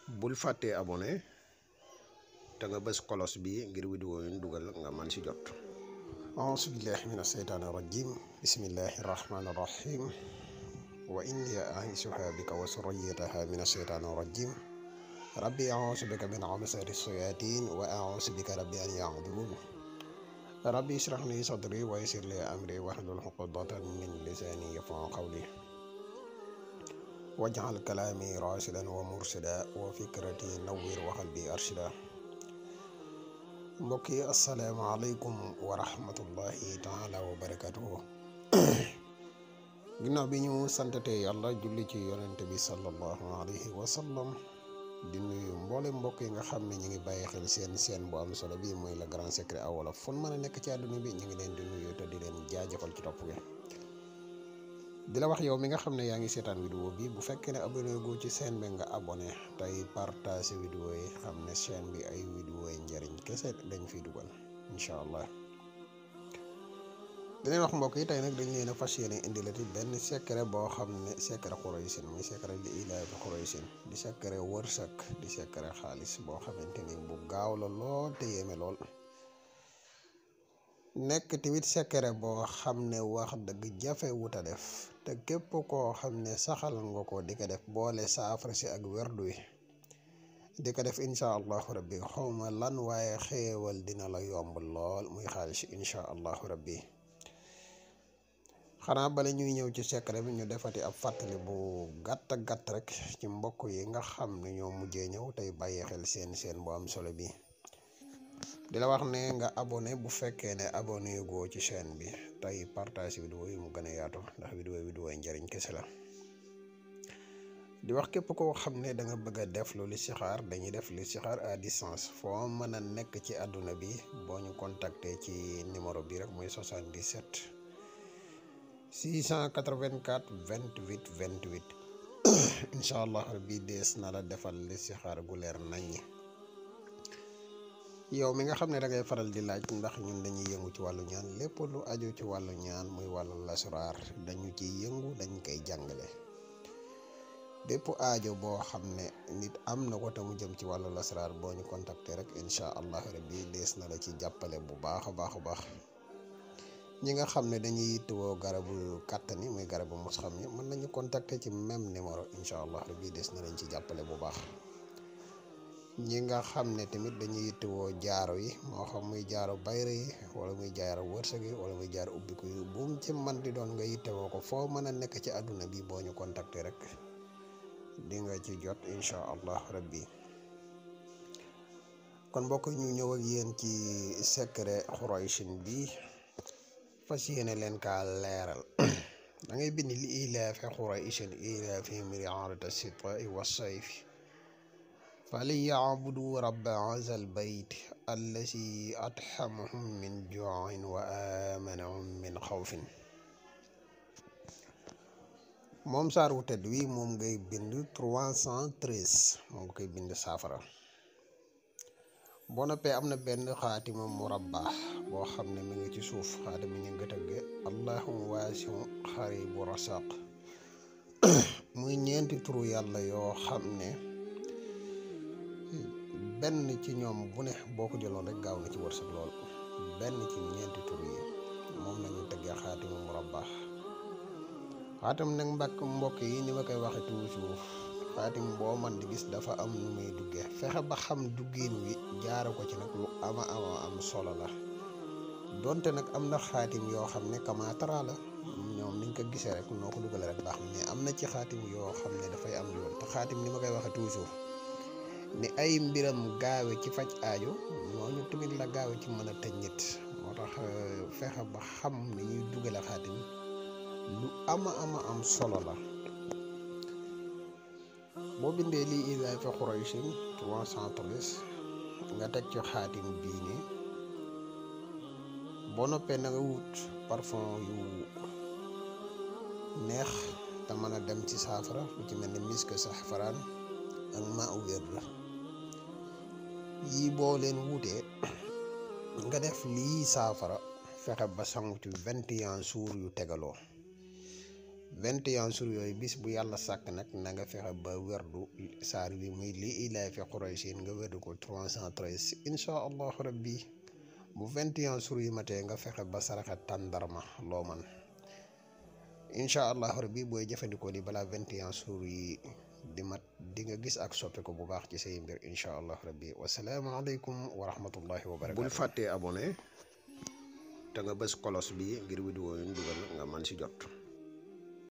bul fàttee abonné te nga bës kolos bi ngir vidéo yu ñu dugal nga man ci jot. auzu billahi min asheytaani rajim bismillahi rahmaani rahim wa inni a'iizuha bika wa surriyataha min asheytaani rajim rabbi auzu bika min amasati shayatin wa auzu bika rabbi an ya'budun rabbi ishrah li sadri wa yassir li amri wahlul uqdatan min lisani yafqahu qawli waj'al kalaami raasidan wa mursida wa fikrati nawwir wa qalbi arshida. mbokk yi asalaamaaleykum wa rahmatullahi taala wa barakatuhu. ginnaaw bi ñu santatee yàlla julli ci yonente bi sallallahu alayhi wa sallam di nuyu mboole mbokk yi nga xam ne ñu ngi bàyyi xel seen bu am solo bi mooy le grand secret à wolof fon mën a nekk ci àdduna bi ñu ngi leen di nuyu te di leen jaajëfal ci topp gi. di la wax yow mi nga xam ne yaa ngi seetaan vidéo bi bu fekkee ne abonné goo ci chaîne bi nga abonné tey partage vidéo yi xam ne chaîne bi ay vidéo yi njëriñ kese dañ fiy dugal incha allah. dinañ wax mbokk yi tey nag dañ leen a fas yéene indilati benn secret boo xam ne secret Quraysh muy secret li ilaafi Quraysh di secret wërsëg di secret xaalis boo xamante ni bu gaaw la lool te yéeme lool. nekk tamit secret boo xam ne wax dëgg jafe wuta def te képp koo xam ne saxal nga ko di ko def boole saafara si ak werdu wi di ko def incha allahu rabbi xawma lan waaye xéewal dina la yomb lool muy xaalis incha allahu rabbi. xanaa bala ñuy ñëw ci secret bi ñu defati ab fàttali bu gàtt rek ci mbokk yi nga xam ne ñoo mujjee ñëw tey bàyyi xel seen bu am solo bi. di la wax ne nga abonné bu fekkee ne abonné goo ci chaîne bi tey partage vidéo yi mu gën a yaatu ndax vidéo yi njëriñ kese la. di wax képp koo xam ne da nga bëgg a def lu listixaar dañuy def listixaar à distance foo mën a nekk ci àdduna bi boo ñu contacter ci numéro bi rek muy 77 684 28 28 incha allah rabbi dees na la defal listixaar gu leer naññi. yow mi nga xam ne da ngay faral di laaj ndax ñun dañuy yëngu ci wàllu ñaan lépp lu aju ci wàllu ñaan muy wàllu lasraar dañu ciy yëngu dañ koy jàngale. bépp aajo boo xam ne nit am na ko te mu jëm ci wàllu lasraar boo ñu contacter rek incha allah rabbi dees na la ci jàppale bu baax a baax. ñi nga xam ne dañuy yittewoo garabu kàttan yi muy garabu mos xam yi mën nañu contacter ci même numéro incha allah rabbi dees na lañ ci jàppale bu baax. ñi nga xam ne tamit dañuy yittewoo jaaro yi moo xam muy jaaro bayre yi wala muy jaaro wërsëg yi wala muy jaaro ubbiku yi bu mu ci man di doon nga yittewoo ko foo mën a nekk ci àdduna bi boo ñu contacter rek di nga ci jot incha allah rabbi. kon mbokk ñu ñëw ak yéen ci secret Quraysh bi fas yéene leen kaa leeral. da ngay bind li ilaafi Quraysh ilaafihim ri'aayata shitaa'i wa sayfi falyabudu rabba haazal bayt allazi at'amahum min juu'in wa aamanahum min xawfin. moom saar wu tedd wi moom ngay bind 313 moom nga koy bind saafara. boo noppee am na benn xaatima murabba boo xam ne mi ngi ci suuf xaatima mi ñu ngi tëgge allahum waasi'un xaribu rasaq muy ñeenti turu yàlla yoo xam ne benn ci ñoom bu ne boo ko jëloon rek gaaw na ci wërsëg lool. benn ci ñeenti tur yi moom lañu tëggee xaatimu murabba. xaatim nag mbokk yi ni ma koy waxe toujours xaatim boo man di gis dafa am nu muy duggee fexe ba xam duggin wi jaare ko ci nag lu ama am solo la. donte nag am na xaatim yoo xam ne kamaatara la ñoom niñ ko gisee rek noo ko duggale rek baax na mais am na ci xaatim yoo xam ne dafay am yoon te xaatim ni ma koy waxe toujours ni ay mbiram gaawe ci faj aajo ñooñu tamit la gaawe ci mën a tëj nit. moo tax fexe ba xam ni ñuy dugale xaatim lu ama am solo la. boo bindee lii ilaafi Quraysh 313 nga teg ci xaatim bii nii boo noppee na nga wut parfum yu neex te mën a dem ci saafara lu ci mel ni misk saxfaraan ak maa wird yii boo leen wutee nga def lii saafara fexe ba sangu ci 21 jours yu tegaloo 21 jours yooyu bis bu yàlla sàkk nag na nga fexe ba werdu saar bi muy li ilaa fi Qurayshin nga werdu ko 313 incha allahu rabbi bu 21 jours yi matee nga fexe ba saraxe tàndarma loo man incha allahu rabbi booy jëfandikoo li balaa 21 jours yi di mat di nga gis ak soppeeku bu baax ci say mbir incha allahu rabbi wasalaamaaleykum wa rahmatullahi wa barakatu. bul fàttee abonné te nga bës kolos bi ngir vidéo yi ñu dugal nga man si jot.